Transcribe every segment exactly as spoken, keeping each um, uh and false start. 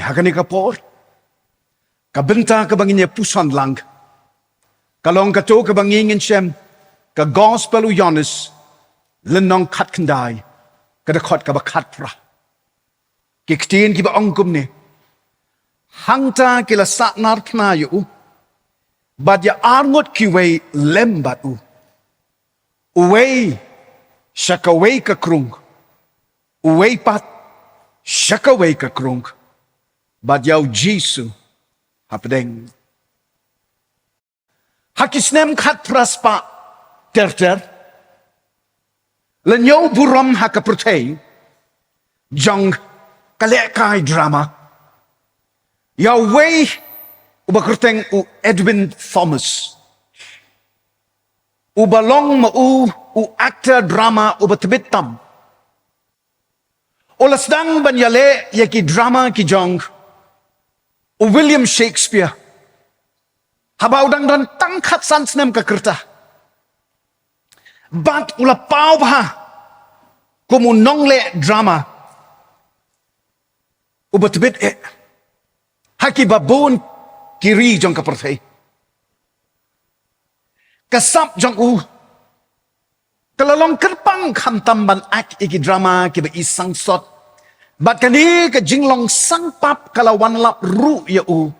Ha kane ka por, ka bynta kaba ngin ïa puson lang ka long kato kaba ngi ngin shem ka Gospel u Ïoannis, lynnong khatkhyndai, ka dkhot kaba khatphra. Ki ktien kiba ong kumne: Hangta ki la sahnarphna ïa u bad ïa arngut kiwei lem bad u, uwei sha kawei ka krung, uwei pat sha kawei ka krung, bad ïa u Jisu hapdeng. Ha ki snem khatphra spah ter ter, la ñiew burom ha ka pyrthei jong ka lehkai drama ïa uwei uba kyrteng u Edwin Thomas, uba long ma u u actor drama uba tbit tam. U la sdang ban ïaleh ïa ki drama ki jong u William Shakespeare haba u dang don tang khatsan snem ka rta. Bad u la paw bha kum u nongleh drama uba tbit eh ha kiba bun ki ri jong ka pyrthei. Ka sap jong u ka la long kyrpang khamtam ban act ïa ki drama kiba i sangsot. Bad kane ka jinglong sangpap ka la wanlap ruh ïa u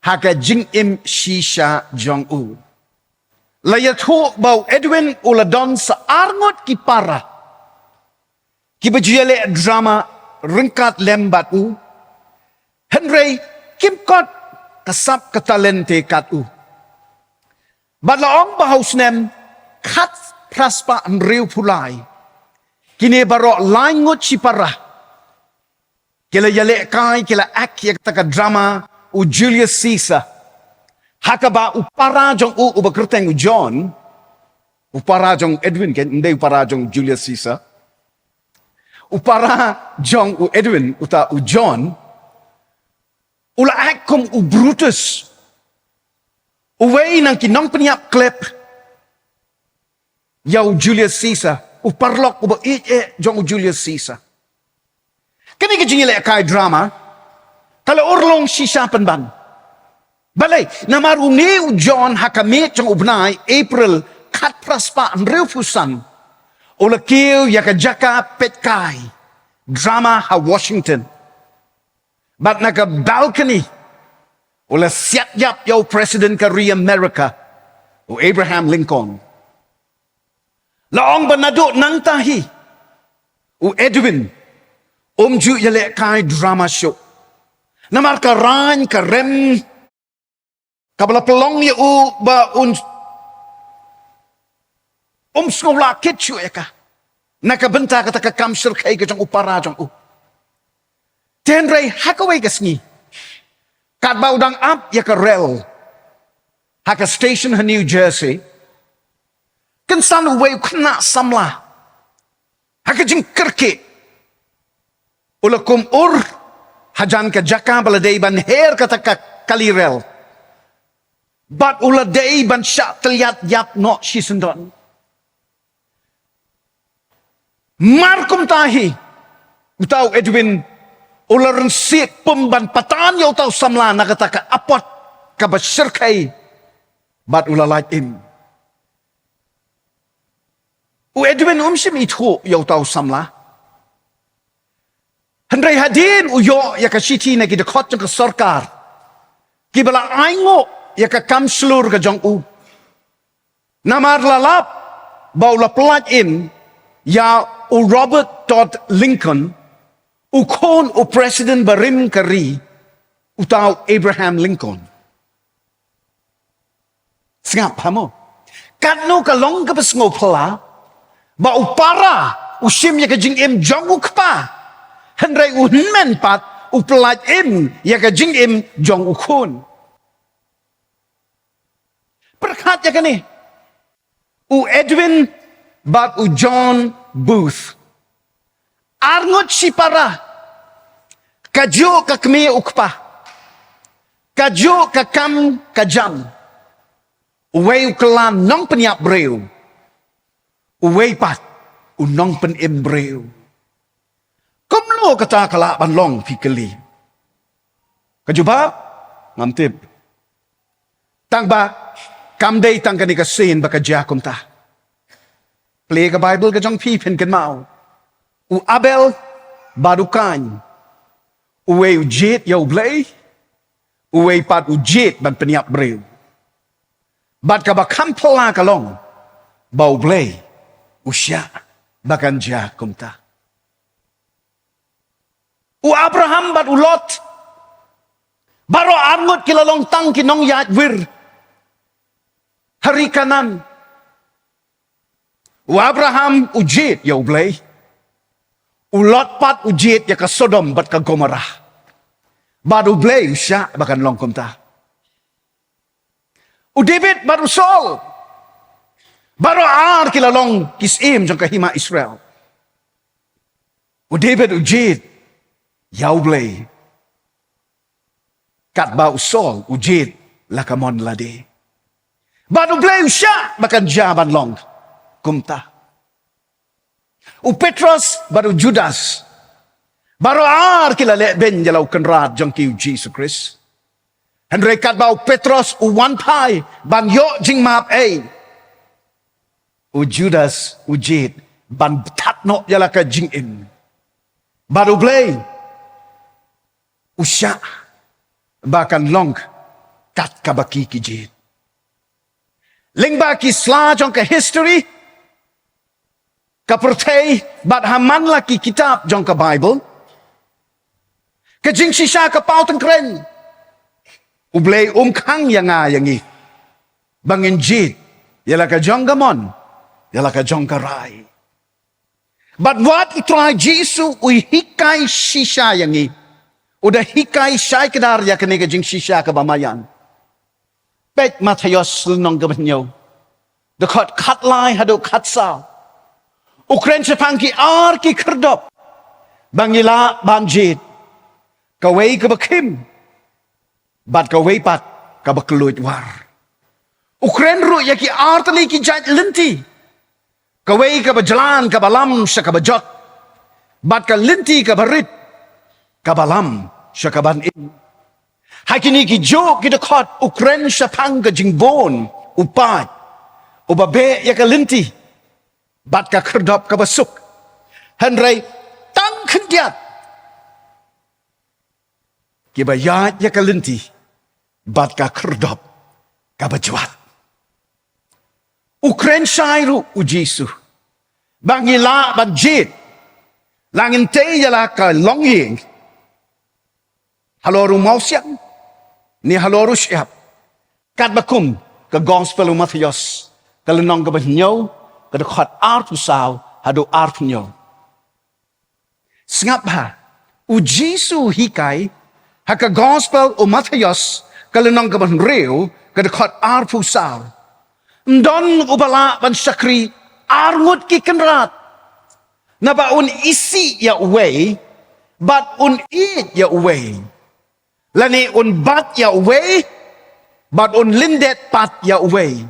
ha ka jingim shisha jong u. La ïathuh ba u Edwin u la don sa arngut ki para kiba ju ïaleh drama ryngkat lem bad u, hynrei kim kot ka sap ka talent te kat u. Bad la ong ba ha u snem khatphra spah hynriewphew lai, kine baroh lai ngut shi para ki la ïalehkai, ki la act ïa kata ka drama u Julius Caesar, ha kaba u para jong u uba kyrteng u John, u para jong u Edwin, kan, ym dei u para jong u Julius Caesar. U para jong u Edwin, uta u John, u la act kum u Brutus, uwei na ki nongpynïap klep ïa u Julius Caesar, u paralok uba ïeit eh jong u Julius Caesar. Kane ka jingïalehkai drama ka la urlong shisha pynban. Balei? Namar une u John ha ka miet jong u bnai April khatphra spah hynriewphew san, u la kiew ïa ka jaka peitkai drama ha Washington. Bad na ka balcony u la siat ïap ïa u President ka ri America, u Abraham Lincoln. La ong ba naduh nangta hi u Edwin um ju ïalehkai drama shuh, namar ka raiñ ka rem kaba la pynlong ïa u ba un um sngewlah kit shuh ïa ka na ka bynta kata ka kam shyrkhei ka jong u para jong u. Te hynrei ha kawei ka sngi, katba u dang ap ïa ka rel ha ka station ha New Jersey, kynsan uwei u khynnah samla ha ka jingkyrkieh u la kum ur hajan ka jaka ba la dei ban her kata ka kali rel, bad u la dei ban shah tylliat ïap noh shisyndon. Mar kumta hi, uta u Edwin u la rynsied pum ban patan ïa uta u samla na kata ka apot kaba shyrkhei, bad u la lait im. U Edwin um shym ithuh ïa uta u samla, hynrei hadien u ïoh ïa ka shithi na ki dkhot jong ka sorkar kiba la ainguh ïa ka kam shlur ka jong u, namar la lap ba u la pyllait im ïa u Robert Todd Lincoln, u khun u President barim ka ri, uta u Abraham Lincoln. Sngap ha mo. Katno ka long kaba sngewphylla ba u para u shim ïa ka jingim jong u kpa, hynrei u hynmen pat u pyllait im ïa ka jingim jong u khun. Pyrkhat ïa kane, u Edwin bad u John Booth, arngut shipara, kajuh ka kmie u kpa, kajuh ka kam ka jam. Uwei u kylla nongpynïap briew, uwei pat u nongpynim briew. Kumno kata ka lah ban long, phi kylli? Ka jubab, ngam tip. Tang ba kam dei tang kane ka sien ba ka jia kumta. Plie ka Baibl ka jong phi, phin kynmaw. U Abel bad u Kain, uwei u jied ïa U Blei, uwei pat u jied ban pynïap briew. Bad kaba kham phylla ka long ba U Blei u shah ba kan jia kumta. U Abraham bad u Lot, baroh arngut ki la long tang ki nongïaid wir ha ri Kanaan. U Abraham u jied ïa U Blei. U Lot pat u jied ïa ka Sodom bad ka Gomorrah. Bad U Blei u shah ba kan long kumta. U David bad u Saul, baroh ar ki la long ki syiem jong ka hima Israel. U David u jied ïa U Blei, katba u Saul u jied la ka mon lade. Bad U Blei u shah ba kan jia ban long kumta. U Petros bad u Judas, baroh ar ki la leh beiñ ïa la u Kynrad jong ki, U Jisu Khrist. Hynrei katba u Petros u wan phai ban ïoh jingmap ei, u Judas u jied ban thad noh ïa la ka jingim. Bad U Blei u shah ba kan long kat kaba ki ki jied. Lyngba ki sla jong ka history, ka pyrthei bad ha man la ki kitab jong ka Baibl, ka jingshisha ka paw tyngkrein, U Blei um khang ïa nga ïa ngi ba ngin jied ïa la ka jong ka mon, ïa la ka jong ka rai. Bad wat U Trai Jisu u hikai shisha ïa ngi, u da hikai shai kdar ïa kane ka jingshisha kaba maïan. Peit Mathaios lynnong kaba hynñiew, dkhot khatlai haduh khatsaw. U kren shaphang ki ar ki khyrdop ba ngi lah ban jied, kawei kaba khim bad kawei pat kaba kylluid war. U kren ruh ïa ki ar tylli ki jait lynti, kawei kaba jlan kaba lam sha kaba jot, bad ka lynti kaba rit kaba lam sha ka ban im. Ha kine ki juh ki dkhot u kren shaphang ka jingbun u paid uba beh ïa ka lynti bad ka khyrdop kaba suk. Hynrei tang khyndiat kiba ïaid ïa ka lynti bad ka khyrdop kaba jwat. U kren shai ruh U Jisu ba ngi lah ban jied, la ngin tei ïa la ka longïing halor u mawsiang ne halor u shyiap, katba kum ka Gospel u Mathaios ka lynnong kaba hynñiew, ka dkhot arphew saw haduh arphew hynñiew. Sngap bha, U Jisu u hikai ha ka Gospel u Mathaios ka lynnong kaba hynriew, ka dkhot arphew saw. Ym don uba lah ban shakri ar ngut ki kynrad, naba un isih ïa uwei bad un ïeit ïa uwei, lane un bat ïa uwei bad un lyndet pat ïa uwei.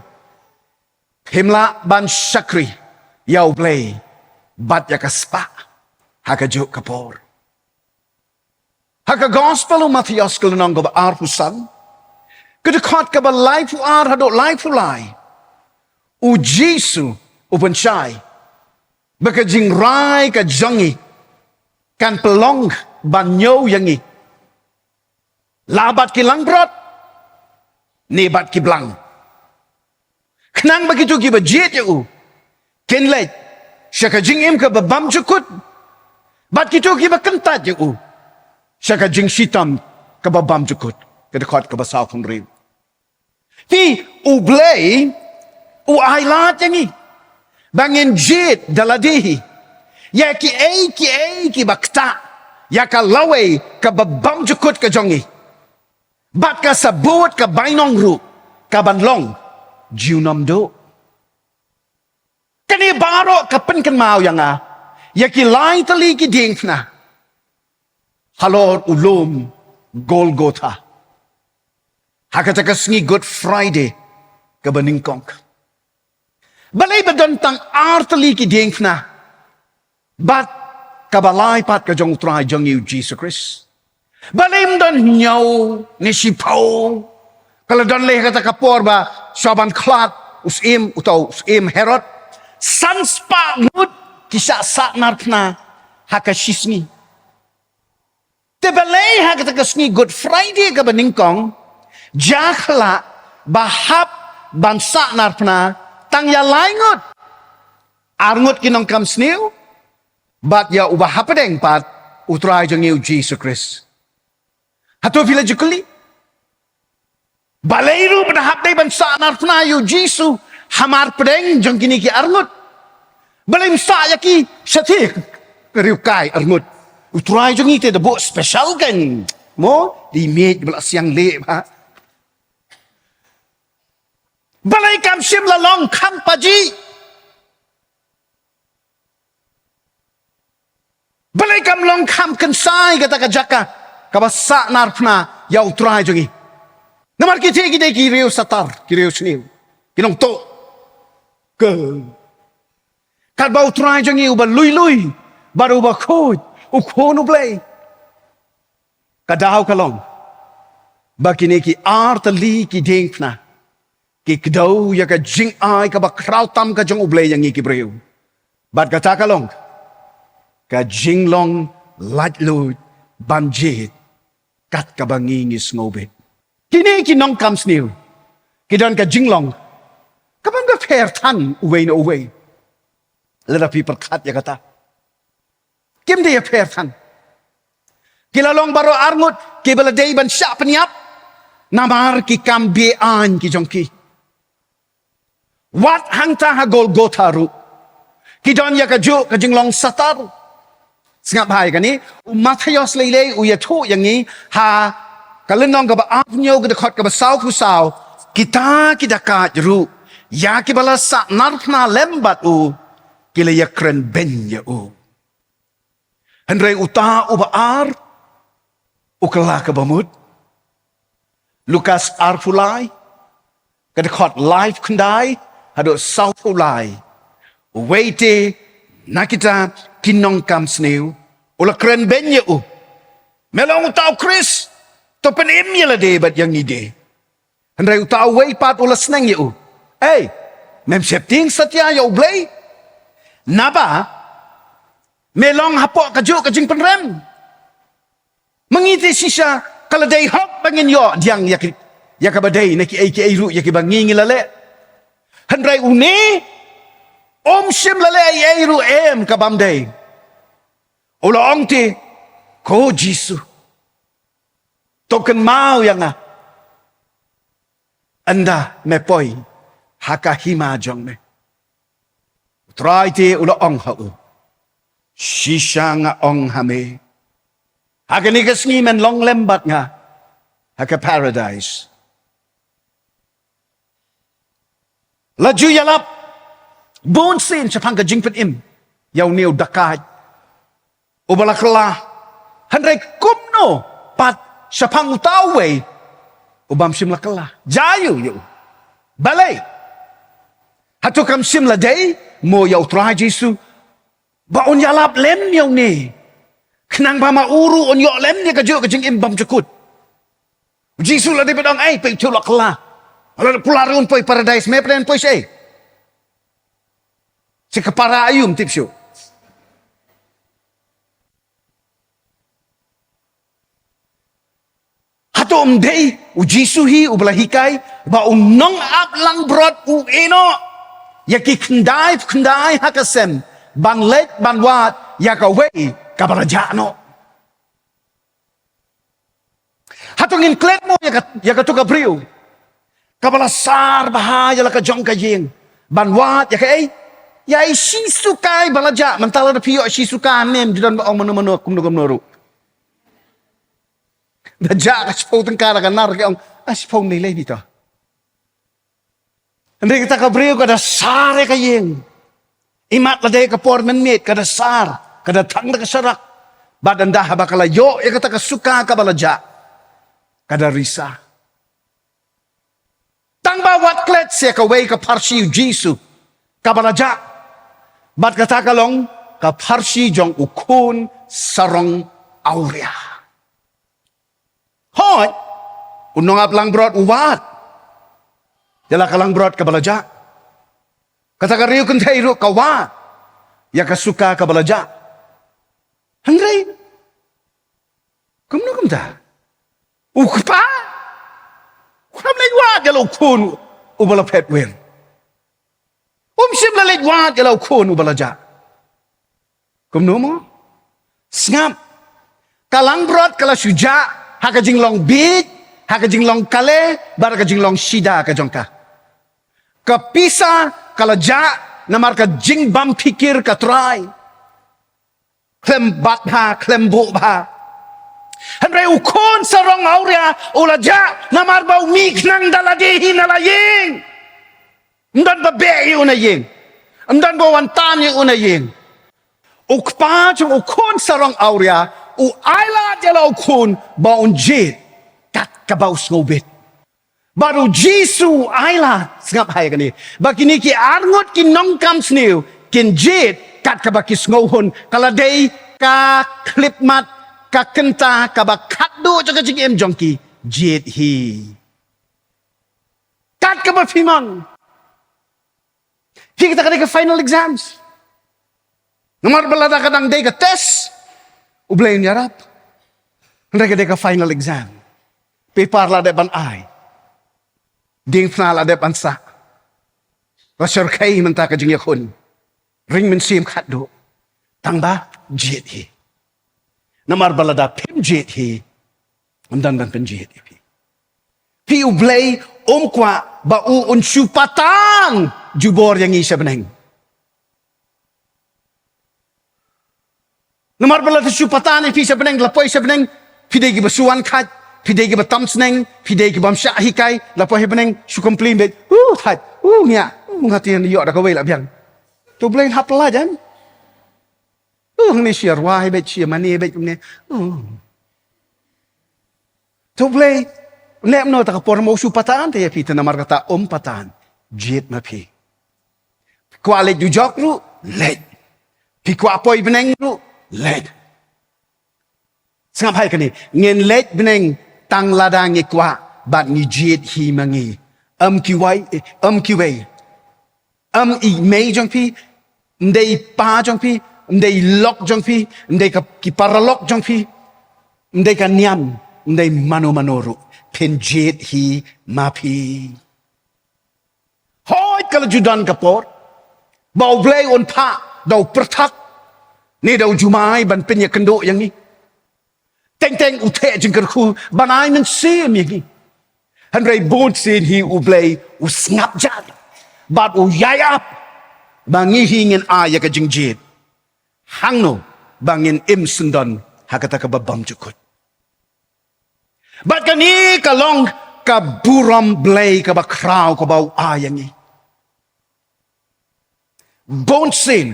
Phim lah ban shakri ïa U Blei bad ïa ka spah ha kajuh ka por. Ha ka Gospel u Mathaios ka lynnong kaba arphew san, ka dkhot kaba laiphew ar haduh laiphew lai, U Jisu u pynshai ba ka jingrai ka jong ngi kan pynlong ban ñiew ïa ngi la bad ki langbrot ne bad ki blang, khnang ba kito kiba jied ïa u kin leit sha ka jingim kaba bymjukut, bad kito kiba kyntait ïa u sha ka jingshitom kaba bymjukut. Ka dkhot kaba sawphew hynriew. Te U Blei u ai lad ïa ngi ba ngin jied da lade hi ïa kiei kiei kiba ktah ïa ka lawei kaba bymjukut ka jong ngi, bad ka sabut ka bainong ruh ka ban long junom duh. Kane baroh ka pynkynmaw ïa nga ïa ki lai tylli ki diengphna halor u lum Golgotha ha kata ka sngi Good Friday kaba nyngkong. Balei ba don tang ar tylli ki diengphna bad kaba lai pat ka jong U Trai jong ngi U Jisu Khrist? Balei ym don hynñiew ne shiphew? Ka la don leh kata ka por ba shuwa ban khlad u syiem, uta u syiem Herod. San spah ngut ki shah sahnarphna ha ka shi sngi. Te balei ha kata ka sngi Good Friday kaba nyngkong, jia khlad ba hap ban sahnarphna tang ïa lai ngut? Ar ngut ki nongkam sniew, bad ïa uba hapdeng pat, u Trai jong ngi u Jisu Khrist. Hato phi la ju kylli? Balei ruh ba da hap dei ban sahnarphna ïa u Jisu hamar pdeng jong kine ki ar ngut? Balei ym sah ïa ki shathie ka riewkai ar ngut? U Trai jong ngi te da buh special kein. Mo, dei miej ba la siang leh bha. Balei kam shym la long kham pajih? Balei kam long kham kynsai kata ka jaka kaba sahnarphna ïa u Trai jong ngi? Namar kite ki dei ki riew satar, ki riew sniew, ki nongtuh. Ke, katba u Trai jong ngi uba lui lui bad uba khuid, u Khun u Blei. Ka daw ka long ba kine ki ar tylli ki diengphna ki kdew ïa ka jingai kaba khraw tam ka jong u Blei ïa ngi ki briew. Bad kata ka long ka jinglong laitluid ban jied kat kaba ngi ngi sngewbit. Kine ki nongkam sniew ki don ka jinglong kaba ym da pher than uwei na uwei. Lada phi pyrkhat ïa kata, kim dei ïa pher than. Ki la long baroh ar ngut kiba la dei ban shah pynïap namar ki kam be-aiñ ki jong ki. Wat hangta ha Golgotha ruh ki don ïa kajuh ka jinglong satar. Sngap bha ïa kane, u Mathaios lei lei u ïathuh ïa ngi ha ka lynnong kaba arphew hynñiew, ka dkhot kaba sawphew saw, kita ki dakaid ruh ïa kiba la sahnarphna lem bad u ki la ïakren beiñ ïa u. Hynrei uta uba ar u kylla kaba mut. Lukas arphew lai, ka dkhot laiphew khyndai haduh sawphew lai. Uwei te na kita ki nongkam sniew u la kren beiñ ïa u, me long uta u Khrist, to pynim ïa lade bad ïa ngi de. Hynrei uta uwei pat u la sneng ïa u, ei, mem sheptieng satia ïa u Blei? Naba me long hapoh kajuh ka jingpynrem. Ma ngi te shisha ka la dei hok ba ngin ïoh pdiang ïa ki, ïa kaba dei na kiei kiei ruh ïa kiba ngi ngi la leh. Hynrei une um shym la leh ei ei ruh em ka bym dei. U la ong te, ko Jisu, to kynmaw ïa nga ynda me poi ha ka hima jong me. U Trai te u la ong ha u, shisha nga ong ha me, ha kane ka sngi men long lem bad nga ha ka paradise. La ju ïalap bun sien shaphang ka jingpynim ïa une u dakaid uba la kylla. Hynrei kumno pat shaphang uta uwei u bym shym la kylla? Jia ïa u, ïa u. Balei? Hato kam shym la dei mo ïa u Trai Jisu ba un ïalap lem ïa une, khnang ba ma u ruh un ïoh lem ïa kajuh ka jingim bymjukut? U Jisu la dei ban ong, ei, peit, u la kylla. Lada pula ruh un poi paradise, me pdeng poi shaei? Sha ka para aïu, ym tip shuh. Hato ym dei u Jisu hi uba la hikai ba u nongap langbrot u ïehnoh ïa ki khyndai khyndai ha ka sem ban leit ban wad ïa kawei kaba la jah noh? Hato ngin klet mo ïa ka, ïa kato ka briew kaba la sar bha ïa la ka jong ka ïing ban wad ïa kaei? Ïa i shi sukai ba la jah. Mynta lada phi ïoh shi sukai, ym ju don ba ong mano mano kumno kumno ruh. Da jah ka shiphew tyngka da ka nar, ka ong, a, shiphew, lei lei beit to. Hynrei kata ka briew ka da sar ïa ka ïing. Imat lada ka por mynmiet ka da sar, ka da thang da ka sharak. Bad ynda haba ka la ïoh ïa kata ka suka kaba la jah, ka da risa. Tang ba wat klet sa ïa kawei ka pharshi u Jisu kaba la jah. Bad kata ka long ka pharshi jong u khun sarong awria. U nongap langbrot u wad ïa la ka langbrot kaba la jah. Kata ka riew kynthei ruh ka wad ïa ka suka kaba la jah. Hynrei kumno kumta, u kpa um leit wad ïa la u khun uba la phet weng. Um shym la leit wad ïa la u khun uba la jah. Kumno mo? Sngap. Ka langbrot ka la shu jah ha ka jinglong bieit, ha ka jinglong kale bad ha ka jinglong shida ka jong ka. Ka pisa ka la jah namar ka jingbymphikir ka trai. Khlem bat bha, khlem buh bha. Hynrei u khun sarong awria u la jah namar ba u mih khnang da lade hi na la ïing. Ym don ba beh ïa u na ïing. Ym don ba wan tan ïa u na ïing. U kpa jong u khun sarong awria u ailad ïa la u khun ba un jied kat kaba u sngewbit. Bad u Jisu u ailad, sngap ha ïa kane, ba kine ki arngut ki nongkam sniew kin jied kat kaba ki sngewhun. Ka la dei ka khyllipmat, ka kynta kaba khatduh jong ka jingim jong ki, jied hi kat kaba phi mon. Phi, kata ka dei ka final exams. Namar ba lada ka dang dei ka test, U Blei un ïarap. Hynrei ka dei ka final exam. Paper la dep ban ai. Diengphna la dep ban sah. La shyrkhei mynta ka jingïakhun. Ring mynsiem khatduh. Tang ba jied hi. Namar ba lada phim jied hi, ym don ban pynjied ïa phi. Phi, U Blei um kwah ba u un shu patan jubor ïa ngi sha bneng. Namar ba lada shu patan ïa phi sha bneng, la poi sha bneng, phi dei kiba shu wan khait, phi dei kiba tam sneng, phi dei kibym shah hikai, la poi sha bneng shu complain beit, uh, thait, uh, ngiah, uh, nga te ïoh da kawei la biang. To, U Blei un hap la jan. Uh, hangne shu ïarwai beit, shu ïamane beit kumne. Uh. To, U Blei, leh kumno ta ka por mo u shu patan te ïa phi? Te namar kata um patan. Jied ma phi. Phi kwah leit dujok ruh, leit. Phi kwah poi bneng ruh, leit. Sngap ha ïa kane, ngin leit bneng tang lada ngi kwah bad ngi jied hi ma ngi. Ym kiwei, ym kiwei. Ym i mei jong phi, ym dei i pa jong phi, ym dei i lok jong phi, ym dei ka, ki paralok jong phi, ym dei ka niam, ym dei mano mano ruh. Phin jied hi ma phi. Hooid, ka la ju don ka por ba U Blei un phah da u pyrthak ne da u jumai ban pynïakynduh ïa ngi. Teng teng u theh jingkyrkhu ban ai mynsiem ïa ngi. Hynrei bun sien hi U Blei u sngap jan bad u ïai ap ba ngi hi ngin ai ïa ka jingjied. Hangno ba ngin im syndon ha kata kaba bymjukut? Bad kane ka long ka burom Blei kaba khraw kaba u ai ïa ngi. Bun sien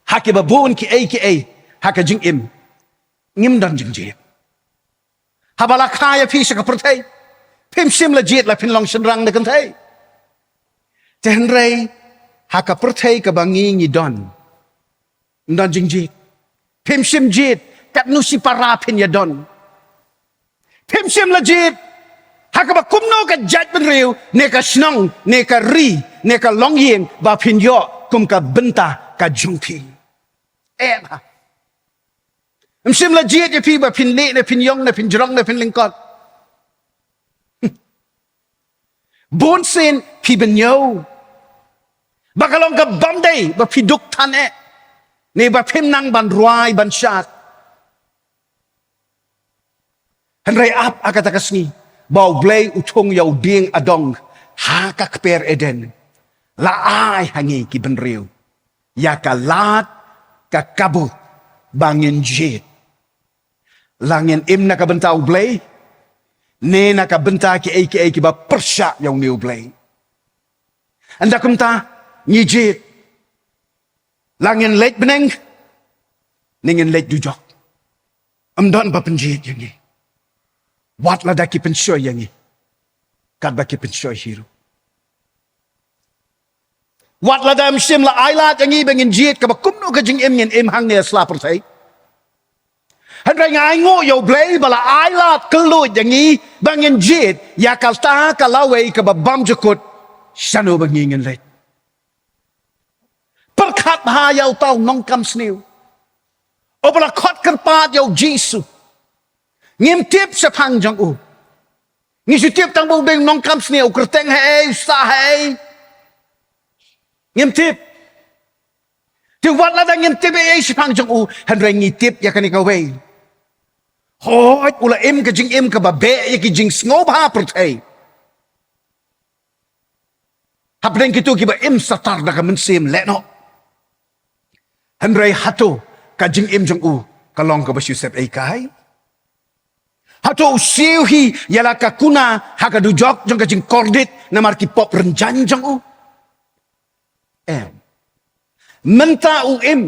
ha kiba bun kiei kiei ha ka jingim ngim don jingjied. Haba la kha ïa phi sha ka pyrthei, phim shym la jied la phin long shynrang ne kynthei. Te hynrei ha ka pyrthei kaba ngi ngi don, ym don jingjied. Phim shym jied katno shipara phin ïadon. Phim shym la jied ha kaba kumno ka jaitbynriew ne ka shnong ne ka ri ne ka longïing ba phin ïoh kum ka bynta ka jong phi. Eh, ba ym shym la jied ïa phi ba phin lieh ne phin ïong ne phin jrong ne phin lyngkot. Bun sien phi bynñiew ba ka long ka bym dei ba phi duk than eh ne ba phim nang ban rwai ban shad. Hynrei ap ha kata ka sngi ba U Blei u thung ïa u dieng adong ha ka kper Eden, la ai ha ngi ki bynriew ïa ka lad ka kabu ba ngin jied. La ngin im na ka bynta U Blei ne na ka bynta kiei kiei kiba pyrshah ïa une U Blei. Ynda kumta ngi jied. La ngin leit bneng ne ngin leit dujok, ym don ba pynjied ïa ngi. Wat lada ki pynshoi ïa ngi katba ki pynshoi hi ruh. Wat lada ym shym la ai lad ïa ngi ba ngin jied kaba kumno ka jingim ngin im hangne ha sla pyrthei. Hynrei nga ainguh ïa U Blei ba la ai lad kylluid ïa ngi ba ngin jied ïa kata ka lawei kaba bymjukut shano ba ngi ngin leit. Pyrkhat bha ïa uta u nongkam sniew uba la khot kyrpad ïa U Jisu. Ngim tip shaphang jong u. Ngi shu tip tang ba u dei u nongkam sniew, u kyrteng haei, u sah haei. Ngim tip. Te wat lada ngim tip ei ei shaphang jong u, hynrei ngi tip ïa kane kawei. Hooid, u la im ka jingim kaba beh ïa ki jingsngewbha pyrthei. Hapdeng kito kiba im satar da ka mynsiem lehnoh. Hynrei hato ka jingim jong u ka long kaba shu sep ei kai? Hato u siew hi ïa la ka kuna ha ka dujok jong ka jingkordit namar ki pop rynjang jong u? Em. Mynta u im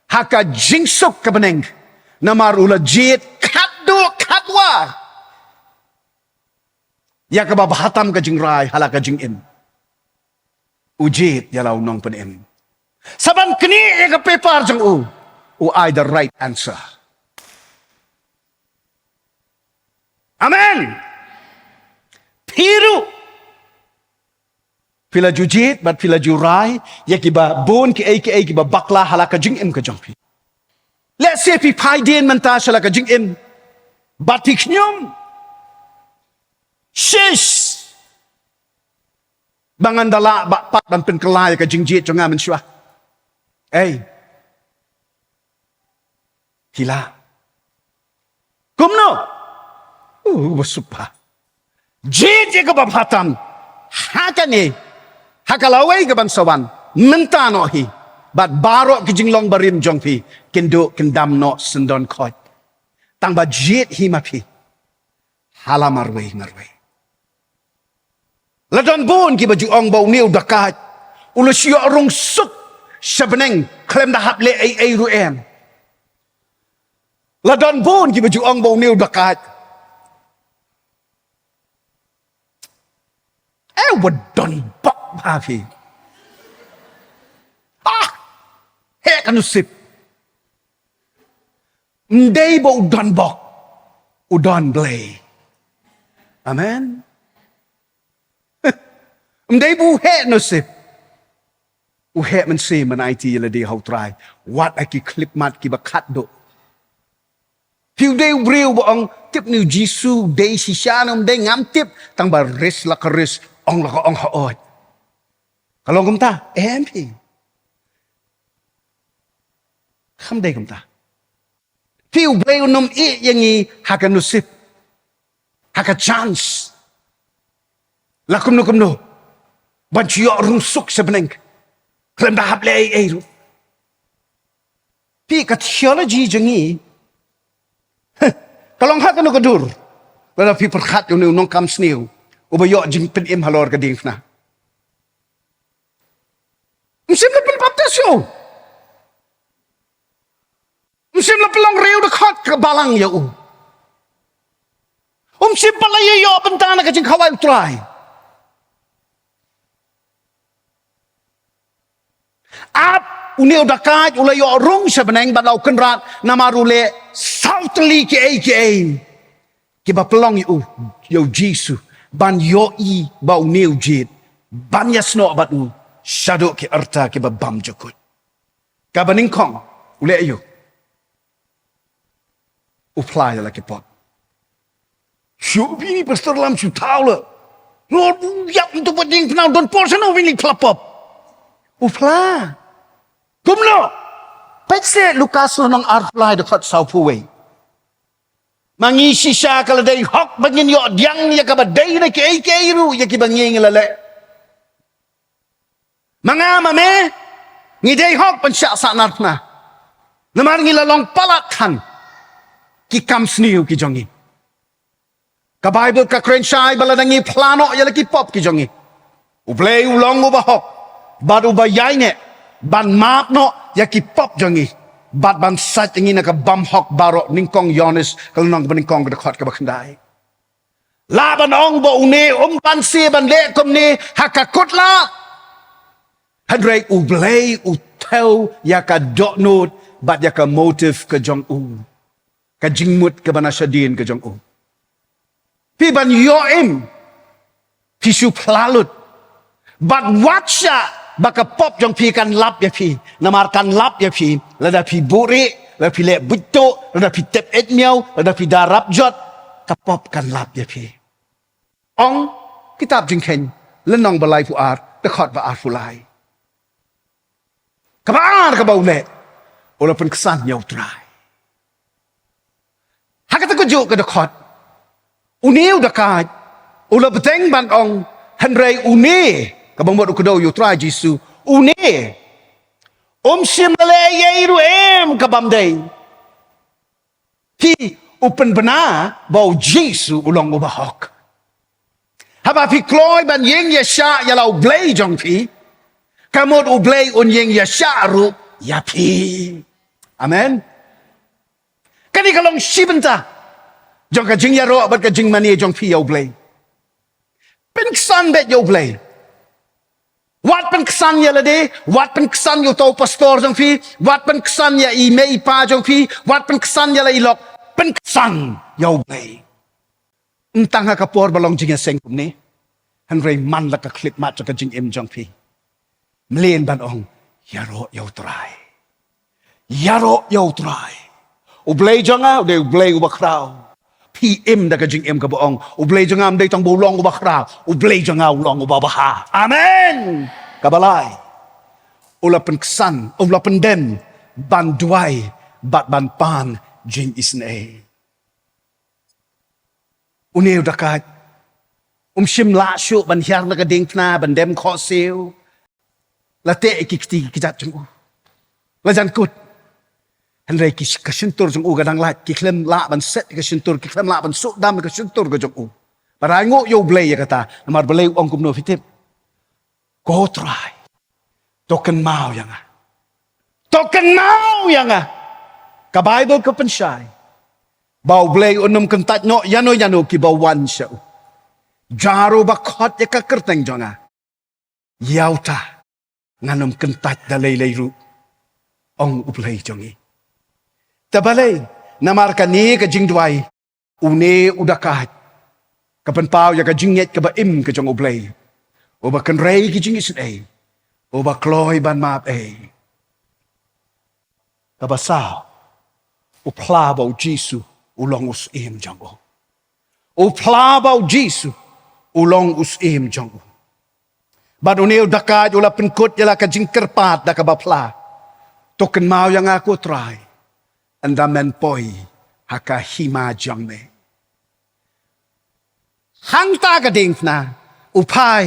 ha ka jingsuk ka bneng namar u la jied khatduh khatwai ïa kaba bha tam ka jingrai ha la ka jingim. U jied ïa la u nongpynim. Sa ban knieh ïa ka paper jong u, u ai the right answer. Amen. Phi ruh phi la ju jied bad phi la ju rai ïa kiba bun kiei kiei kiba bakla ha la ka jingim ka jong phi. Lehse phi phai dien mynta sha la ka jingim bad phi khñium. Shish. Ba ngan da lah ba pat ban pynkylla ïa ka jingjied jong nga mynshuwa. Ei. Phi lah. Kumno? Uh, ba suk bha. Jied ïa kaba bha tam ha kane, ha ka lawei kaban sa wan mynta noh hi. Bad baroh ki jinglong barim jong phi kin duh kin dam noh syndon khoit. Tang ba jied hi ma phi ha la marwei marwei. La don bun kiba ju ong ba une u dakait u la shu ïoh rung suk sha bneng khlem da hap leh ei ei ruh em. La don bun kiba ju ong ba une u dakait. Eh, u ba don bok bha phi. Ah, heh ka nusip. Ym dei ba u don bok, u don Blei. Amen. Ym dei ba u heh nusip, u heh mynsiem ban aiti ïa lade ha u Trai. Wat ha ki khyllipmat kiba khatduh. Phi u dei u briew ba ong tip ne u Jisu u dei shisha ne ym dei, ngam tip, tang ba ris la ka ris, ong la ka ong, haoid. Ka long kumta? Em phi. Kam dei kumta. Phi, U Blei un ym ïeh ïa ngi ha ka nusip, ha ka chance, la kumno kumno, ban shu ïoh rung suk sha bneng khlem da hap leh ei ei ruh. Phi, ka theology jong ngi, heh, ka long ha kano ka dur? Lada phi pyrkhat ïa une u nongkam sniew uba ïoh jingpynim halor ka diengphna. Ym shym la pynbaptis ïa u. Ym shym la pynlong riew dkhot ka balang ïa u. Ym shym pat la ïoh bynta na ka jingkhawai U Trai. Ap, une u dakait u la ïoh rung sha bneng bad la u kynrad namar u leh saw tylli kiei kiei kiba pynlong ïa u, ïa u Jisu, ban ïohi ba une u jied ban ïasnoh bad u shaduh ki rta kiba bymjukut. Kaba nyngkong u leh aïu? U phla ïa la ki pop. Shu bini pastor lam shu thaw la. Lord, u ïap ntu pat diengphna, don por shano bini phla pop? U phla. Kumno? Peit seh Lukas lynnong arphew lai dkhot sawphew wei. Ma ngi shisha ka la dei hok ba ngin ïoh pdiang ïa kaba dei na kiei kiei ruh ïa kiba ngi ngi la leh. Ma nga ma me ngi dei hok ban shah sahnarphna. Namar ngi la long palat than ki kam sniew ki jong ngi. Ka Baibl ka kren shai ba lada ngi phla noh ïa la ki pop ki jong ngi, U Blei u long uba hok bad uba ïaineh ban map noh ïa ki pop jong ngi bad ban sait ïa ngi na ka bymhok baroh. Nyngkong Ïoannis ka lynnong kaba nyngkong ka dkhot kaba khyndai. Lah ban ong ba une um banse ban leh kumne ha ka kut lad. Hynrei U Blei u thew ïa ka dohnud bad ïa ka motive ka jong u. ka jingmut kaba na shadien ka jong u. Phi ban ïoh im, phi shu phla lut. Bad wat shah ba ka pop jong phi kan lap ïa phi. Namar kan lap ïa phi, lada phi buhrieh, lada phi leh buit tuh, lada phi tep eit miaw, lada phi da rap jot, ka pop kan lap ïa phi. Ong kitab Jingkheiñ, lynnong ba laiphew ar, dkhot ba arphew lai. Kaba ar kaba u leh, u la pynksan ïa u Trai. Ha kata ka juh ka dkhot, une u dakaid u la bteng ban ong, hynrei une, kaba mut u kdew ïa u Trai Jisu, une um shym la leh ei ei ruh em ka bym dei. Phi, u pynbna ba u Jisu u long uba hok. Haba phi kloi ban ïeng ïashah ïa la u Blei jong phi, ka mut u Blei un ïeng ïashah ruh ïa phi. Amen. Kane ka long shi bynta jong ka jingïaroh bad ka jingmane jong phi ïa u Blei. Pynksan beit ïa u Blei. Wat pynksan ïa lade, wat pynksan ïa uto u pastor jong phi, wat pynksan ïa i mei i pa jong phi, wat pynksan ïa la i lok, pynksan ïa u Blei. Ym tang ha ka por ba long jingïaseng kumne, hynrei man la ka khyllipmat jong ka jingim jong phi. Mlien ban ong, ïaroh ïa u Trai. Ïaroh ïa u Trai. U Blei jong nga u dei u Blei uba khraw. Phi im da ka jingim kaba ong, u Blei jong nga um dei tang ba u long uba khraw, u Blei jong nga u long uba bha. Amen. Kaba lai, u la pynksan, u la pyndem ban duwai bad ban pan jingisynei. Une u dakaid um shym lah shuh ban hiar na ka diengphna ban dem khohsiew. La teh ïa ki kti ki kjat jong u. La jan kut. Hynrei ki, ka shyntur jong u ka dang lait, ki khlem lah ban set ïa ka shyntur, ki khlem lah ban suh dam ïa ka shyntur ka jong u. Bad ainguh ïa u Blei ïa kata, namar Blei u ong kumno phi tip? Ko Trai, to kynmaw ïa nga. To kynmaw ïa nga. Ka Baibl ka pynshai ba u Blei un ym kyntait noh ïano ïano kiba wan sha u. Ïa ruh ba khot ïa ka kyrteng jong nga, ïa uta ngan ym kyntait da lei lei ruh, ong u Blei jong ngi. Te balei? Namar kane ka jingduwai une u dakaid ka pynpaw ïa ka jingngeit kaba im ka jong u Blei, uba kynrei ki jingisynei, uba kloi ban map ei. Kaba saw, u phla ba u Jisu u long u syiem jong u. U phla ba u Jisu u long u syiem jong u. Bad une u dakaid u la pynkut ïa la ka jingkyrpad da kaba phla, to kynmaw ïa nga ko Trai, ynda men poi ha ka hima jong me. Hangta ka diengphna, u phai,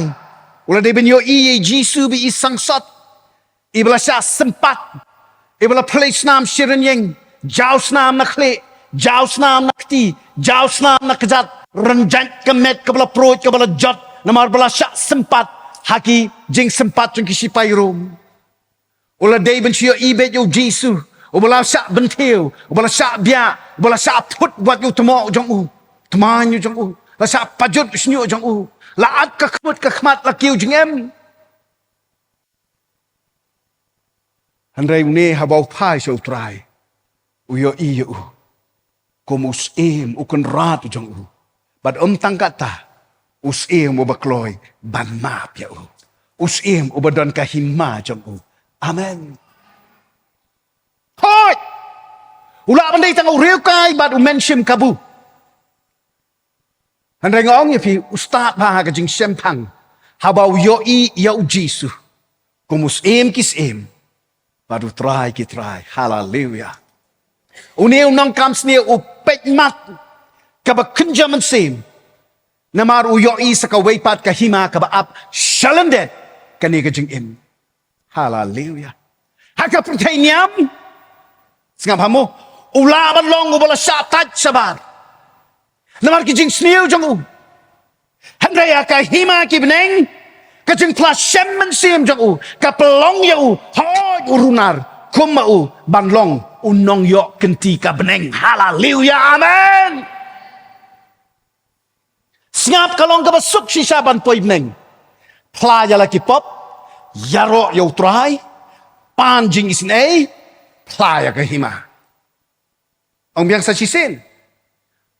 u la dei ban ïohi ïa i Jisu ba i sangsot, iba la shah sympat, iba la plie snam shi rynïeng, jaw snam na khlieh, jaw snam na kti, jaw snam na kjat, rynjait ka met kaba la pruid kaba la jot, namar ba la shah sympat ha ki jingsympat jong ki shipai Rom. U la dei ban shu ïohi beit ïa u Jisu uba la shah bynthiew, uba la shah biah, uba la shah phut wat ïa u tmoh jong u, tmaiñ jong u, la shah pajut u shñiuh jong u, la at ka khmut ka khmat la kiew jingem. Hynrei une haba u phai sha u Trai, u ïohi ïa u kum u syiem u kynrad jong u. Bad ym tang kata, u syiem uba kloi ban map ïa u, u syiem uba don ka hima jong u. Amen. Hooid, u lah ban dei tang u riewkai bad u mynsiem kabu. Hynrei nga ong ïa phi, u stad bha ha ka jingshemphang haba u ïohi ïa u Jisu kum u Syiem ki syiem bad u Trai ki trai. Haleluia. Une u nongkam sniew u peit mat kaba kynja mynsiem, namar u ïohi sa kawei pat ka hima kaba ap sha lyndet kane ka jingim. Haleluia. Ha ka pyrthei niam, sngap ha mo, u lah ban long uba la shah tait shabar namar ki jingsniew jong u. Hynrei ha ka hima ki bneng, ka jingphla shem mynsiem jong u ka pynlong ïa u, hooid, u runar kum ma u ban long u nongïoh kynti ka bneng. Haleluia, amen. Sngap, ka long kaba suk shisha ban poi bneng. Phla ïa la ki pop, ïaroh ïa u Trai, pan jingisynei, phla ïa ka hima. Ong biang sa shisien.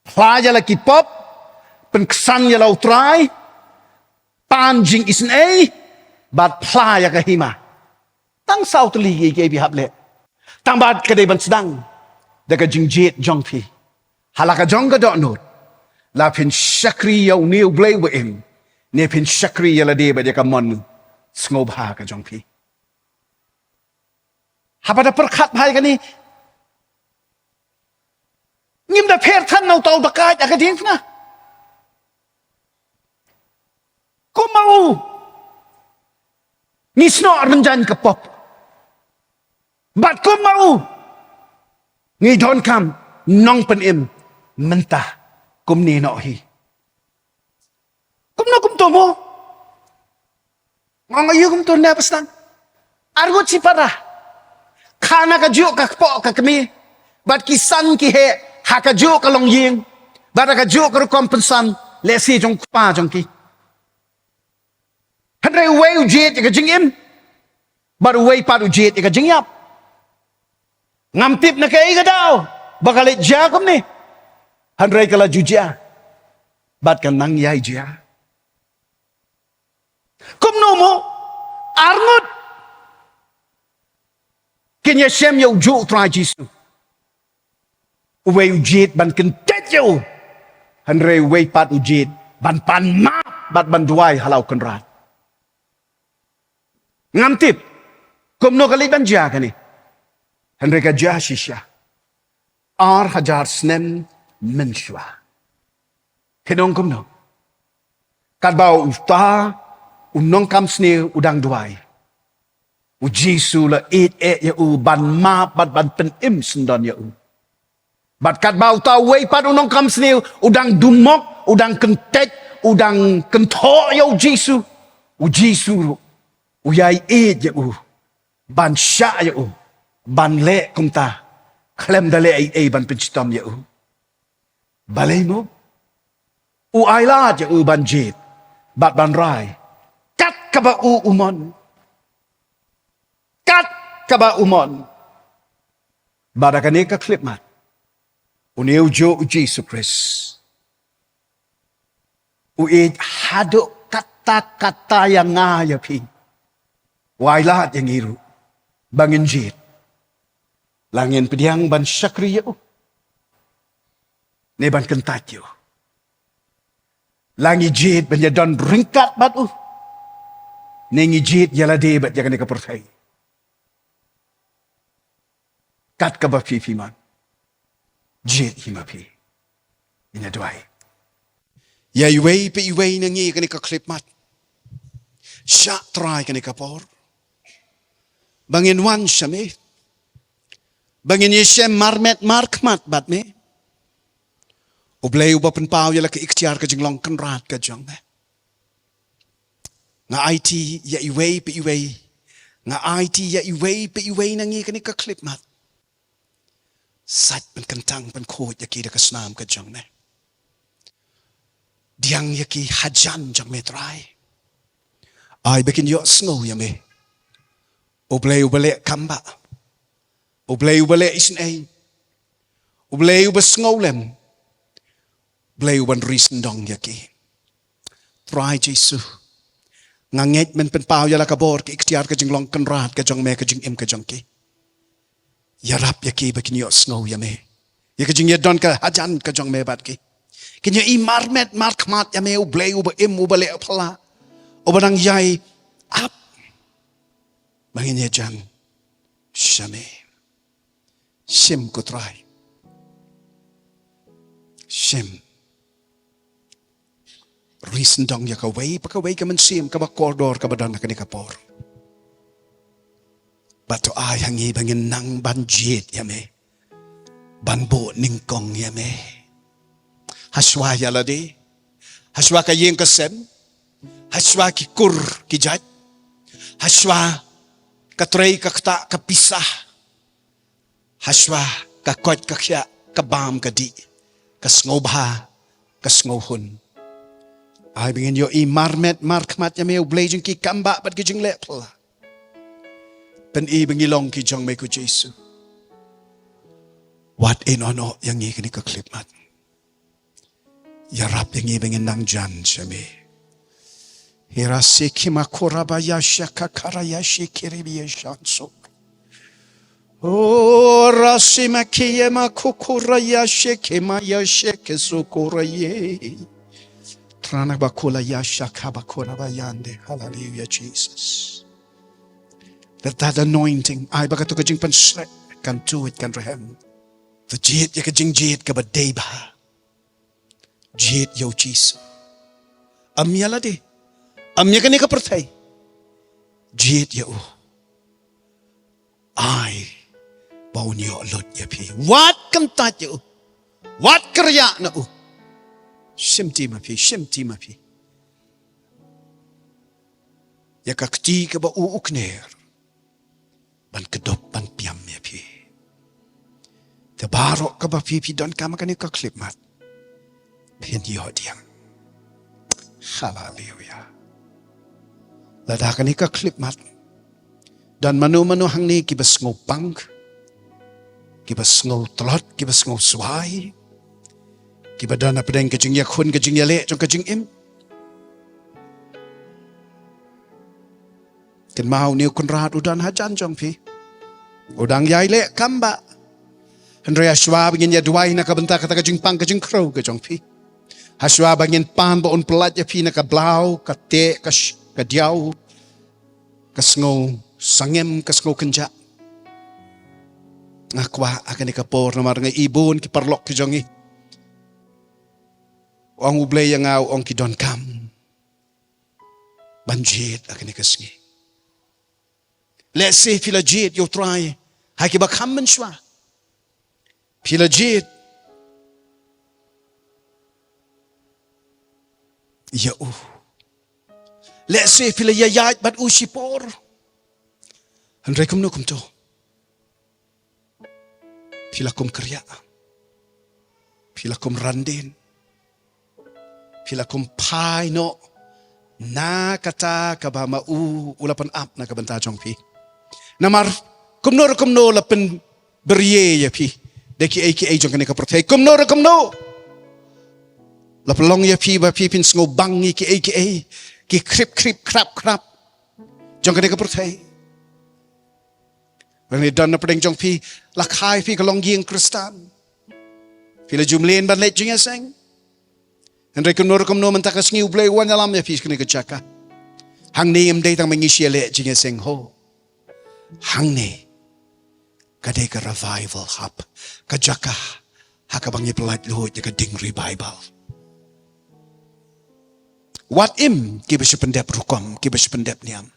Phla ïa la ki pop, pynksan ïa la U Trai, pan jingisynei, bad phla ïa ka hima. Tang saw tylli ki, ki, phi hap leh. Tang bad ka dei ban sdang da ka jingjied jong phi. Ha la ka jong ka dohnud, la phin shakri ïa une U Blei uba im, ne phin shakri ïa lade bad ïa ka mon sngewbha ka jong phi. Haba da pyrkhat bha ïa kane, ngim da pher than na uta u dakaid ha ka diengphna. Kumba u, ngi snoh rynjang ka pop. Bad kumba u, ngi donkam nongpynim mynta kumne noh hi. Kumno kumto mo? Nga ong aïu kumto ne, Pastor? Arngut shipara. Kha na kajuh ka kpoh ka kmie. Bad ki san ki heh ha kajuh ka longïing. Bad ha kajuh ka rukom pynsan, lehse jong u kpa jong ki. Hynrei uwei u jied ïa ka jingim, bad uwei pat u jied ïa ka jingïap. Ngam tip na kaei ka daw ba ka leit jia kumne. Hynrei ka la ju jia. Bad ka nang ïai jia. Kumno mo, arngut kin ïashem ïa ujuh U Trai Jisu. Uwei u jied ban kyntait ïa u, hynrei uwei pat u jied ban pan map bad ban duwai ha la u Kynrad. Ngam tip kumno ka leit ban jia kane, hynrei ka jia shisha. Ar hajar snem mynshuwa. Phin ong kumno? Katba uta u nongkam sniew u dang duwai, U Jisu la ïeit eh ïa u ban map bad ban pynim syndon ïa u. Bad katba uta uwei pat u nongkam sniew u dang dumok, u dang kyntait, u dang kynthoh ïa U Jisu, U Jisu ruh u ïai ïeit ïa u, ban shah ïa u ban leh kumta, khlem da leh ei ei ban pynshitom ïa u. Balei mo? U ailad ïa u ban jied bad ban rai kat kaba u u mon. Kat kaba u mon. Bad ha kane ka khyllipmat, une ujuh U Jisu Khrist u ïeit haduh katta katta ïa nga ïa phi. U ailad ïa ngi ruh ba ngin jied. La ngin pdiang ban shakri ïa u, ne ban kyntait ïa u? La ngi jied ban ïadon ryngkat bad u, ne ngi jied ïa lade bad ïa kane ka pyrthei? Kat kaba phi phi mon, jied hi ma phi. Ngin ïa duwai. Ïa iwei pa iwei na ngi kane ka khyllipmat, shah Trai kane ka por ba ngin wan sha me, ba ngin ïashem marmet markhmat bad me. U Blei uba pynpaw ïa la ka iktiar ka jinglong kynrad ka jong me. Nga aiti ïa iwei pa iwei, nga aiti ïa iwei pa iwei na ngi kane ka khyllipmat. Sait ban kyntang ban khuid ïa ki da ka snam ka jong me. Pdiang ïa ki hajan jong me Trai. Ai ba kin ïohsngew ïa me. U Blei uba leh kambah, U Blei uba leh isynei, U Blei uba sngewlem, Blei uban ri syndong ïa ki. Trai Jisu, nga ngeit men pynpaw ïa la ka bor, ka iktiar, ka jinglong kynrad ka jong me, ka jingim ka jong ki. Ïarap ïa ki ba kin ïohsngew ïa me, ïa ka jingïadon ka hajan ka jong me bad ki. Kin ïohi marmet markhmat ïa me, U Blei uba im, uba leh phylla, uba nang ïai ap. Ba ngin ïajan sha me. Shim ko Trai. Shim. Ri syndong ïa kawei pa kawei ka mynsiem kaba kordor kaba don ha kane ka por. Bad to ai ha ngi ba ngin nang ban jied ïa me, ban buh nyngkong ïa me. Hashwa ïa lade, hashwa ka ïing ka sem, hashwa ki kur ki jait, hashwa ka trei ka ktah ka pisa, hashwa ka koit ka khiah, ka bam ka dih, ka sngewbha, ka sngewhun. Ai ba ngin ïohi marmet markhmat ïa me, U Blei jong ki kambah bad ki jingleh phylla. Pyni ba ngi long ki jong me ko Jisu. Wat ïehnoh ïa ngi kane ka khyllipmat. Ïarap ïa ngi ba ngin nang jan sha me. Hira se kima kora ba ya shaka kara ya shikiri bi ya shanso. O rasima kiyema kukura ya shekema ya sheke sukura ye. Trana bakula ya shaka bakura ba yande. Hallelujah, Jesus. That, that anointing. Ai ba kato ka jingpynshlur kan tuid kan rhem. To jied ïa ka jingjied kaba dei ba. Jied ïa u Jisu. Ym ïa lade. Ym ïa kane ka pyrthei. Jied ïa u. Ai ba un ïoh lut ïa phi. Wat kyntait ïa u. Wat kyrïah na u. Shimti ma phi, shimti ma phi. Ïa ka kti kaba u u kner. Ban kdup ban piam ïa phi. Te baroh kaba phi phi donkam ha kane ka khyllipmat. Phin ïoh diang. Haleluya. Lada kane ka khyllipmat. Don mano mano hangne kiba sngew pang. Kiba sngew tlot, kiba sngew swai. Kiba don hapdeng ka jingïakhun, ka jingïaleh jong ka jingim. Kynmaw une u Kynrad u don hajan jong phi. U dang ïai leh kam ba. Hynrei hashwa ba ngin ïa duwai na ka bynta kata ka jingpang ka jingkhrew ka jong phi. Hashwa ba ngin pan ba un pyllait ïa phi na ka blaw, ka teh, ka sh-, ka diaw, ka sngew sangem, ka sngew kynjah. Nga kwah ha kane ka por namar nga i bun ki paralok ki jong ngi. Ong U Blei ïa nga, ong ki donkam ban jied ha kane ka sngi. Lehse phi la jied ïa U Trai ha kiba kham mynshuwa. Phi la jied ïa u. Lehse phi la ïaid bad u shipor. Hynrei kumno kumto. Phi la kum kyrïah. Phi la kum randin. Phi la kum phai noh na kata kaba ma u u la pynap na ka bynta jong phi. Namar kumno re kumno la pynbriew ïa phi da kiei kiei jong kane ka pyrthei. Kumno re kumno la pynlong ïa phi ba phi phin sngew bang ïa kiei kiei, ki khrip khrip khrap khrap jong kane ka pyrthei. Lane don na pdeng jong phi, la kha ïa phi ka longïing Khristan. Phi la ju mlien ban leit jingïaseng. Hynrei kumno re kumno mynta ka sngi U Blei u wan ïalam ïa phi kane ka jaka. Hangne ym dei tang ma ngi shu ïaleh jingïaseng ho. Hangne ka dei ka revival hub. Ka jaka ha kaba ngi pyllait luid ïa ka ding revival. Wat im kiba shu pyndep rukom, kiba shu pyndep niam.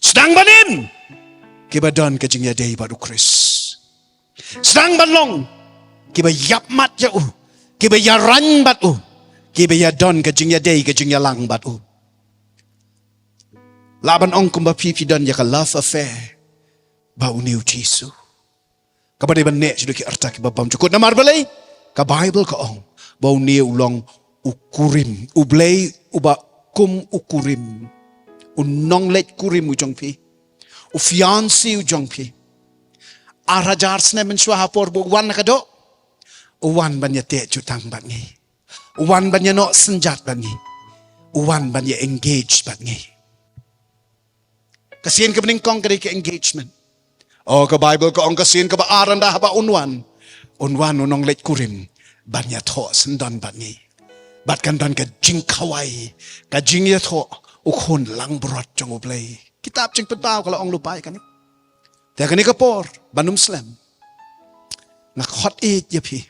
Sdang ban im kiba don ka jingïadei bad U Khrist. Sdang ban long kiba ïapmat ïa u, kiba ïaraiñ bad u, kiba ïadon ka jingïadei ka jingïalang bad u. Lah ban ong kumba phi phi don ïa ka love affair bad une U Jisu. Kaba dei ban neh sha ki rta kiba bymjukut. Namar balei? Ka Baibl ka ong ba une u long u kurim, U Blei uba kum u kurim, u nongleit kurim u jong phi, u fiancé u jong phi. Ar hajar snem mynshuwa ha por ba u wan na ka doh, u wan ban ïateh jutang bad ngi, u wan ban ïanoh synjat bad ngi, u wan ban ïa engage bad ngi. Ka sien kaba nyngkong ka dei ka engagement. O, ka Baibl ka ong ka sien kaba ar, ynda haba un wan, un wan u nongleit kurim ban ïathoh syndon bad ngi. Bad kan don ka jingkhawai, ka jingïathoh, u khun langbrot jong U Blei. Kitab Jingpynpaw ka la ong lypa ïa kane. Te kane ka por ban ym slem, nga khot ïa phi.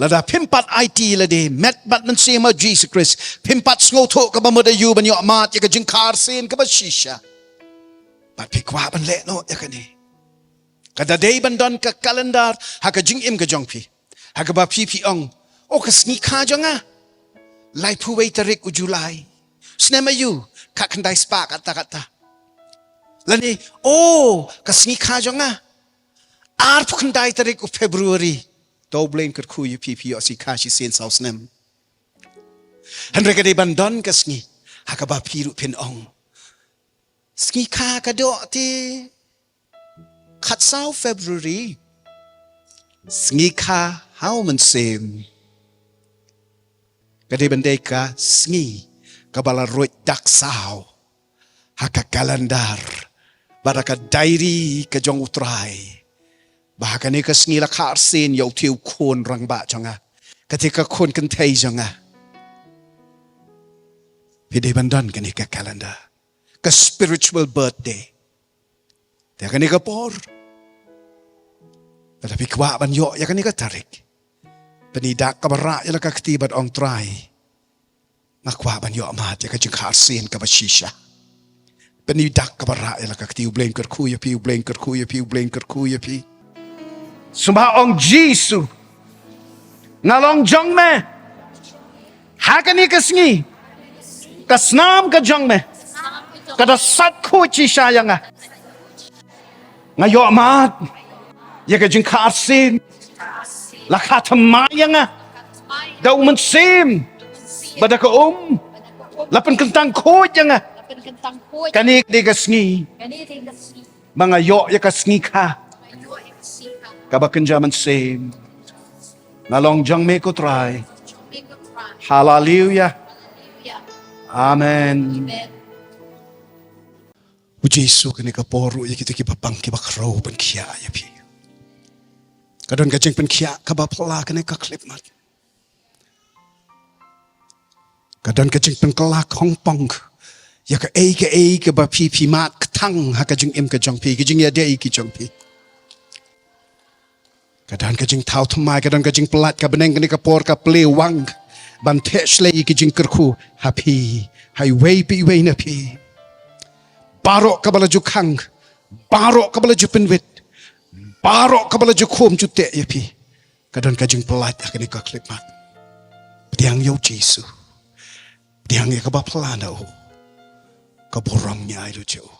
Lada phim pat aiti lade met bad Mynsiem U Jisu Khrist, phim pat sngewthuh kaba mut aïu ban ïoh mad ïa ka jingkhar sien kaba shisha. Bad phi kwah ban leh noh ïa kane. Ka da dei ban don ka calendar ha ka jingim ka jong phi, ha kaba phi phi ong, o, ka sngi kha jong nga laiphew wei tarik u July. Snem aïu? Khatkhyndai spah katta katta. Lane, o, ka sngi kha jong nga arphew khyndai tarik u February. To U Blei un kyrkhu ïa phi, phi ïoh sngi kha shisien saw snem. Hynrei ka dei ban don ka sngi ha kaba phi ruh phin ong, sngi kha ka doh te khatsaw February. Sngi kha ha u mynsiem ka dei ban dei ka sngi kaba la ruh dak saw ha ka kalendar bad ha ka diary ka jong U Trai, ba ha kane ka sngi la kha arsien ïa u te u khun rangbah jong nga, kata ka khun kynthei jong nga. Phi dei ban don kane ka kalendar, ka spiritual birthday. Te ha kane ka por, lada phi kwah ban ïoh ïa kane ka tarik, pyni dak kaba rah ïa la ka kti bad ong, Trai, nga kwah ban ïoh mad ïa ka jingkha arsien kaba shisha. Pyni dak kaba rah ïa la ka kti. U Blei un kyrkhu ïa phi, U Blei un kyrkhu ïa phi, U Blei un kyrkhu ïa phi. Sngewbha ong, Jisu, nga long jong me. Ha kane ka sngi, ka snam ka jong me ka da sat khuid shisha ïa nga. Nga ïoh mad ïa ka jingkha arsien. La kha thymmai ïa nga da u mynsiem bad da ka um. La pynkyntang khuid ïa nga. Kane ka dei ka sngi ba nga ïoh ïa ka sngi kha kaba kynja mynsiem. Nga long jong me ko Trai. Haleluya. Amen. U Jisu, kane ka por ruh ïa kita kiba pang kiba khraw pynkhiah ïa phi. Ka don ka jingpynkhiah kaba phylla kane ka khyllipmat. Ka don ka jingpynkylla khongpong ïa kaei kaei kaba phi, phi mad kthang ha ka jingim ka jong phi, ka jingïadei ka jong phi. Ka don ka jingthaw thymmai, ka don ka jingpyllait, ka bneng kane ka por ka plie wang ban theh shlei ïa ki jingkyrkhu ha phi, ha iwei pa iwei na phi. Baroh kaba la ju khang, baroh kaba la ju pynwit, baroh kaba la ju khum ju teh ïa phi, ka don ka jingpyllait ha kane ka khyllipmat. Pdiang ïa U Jisu. Pdiang ïa kaba phylla na u. Ka burom ngi ai lut ïa u.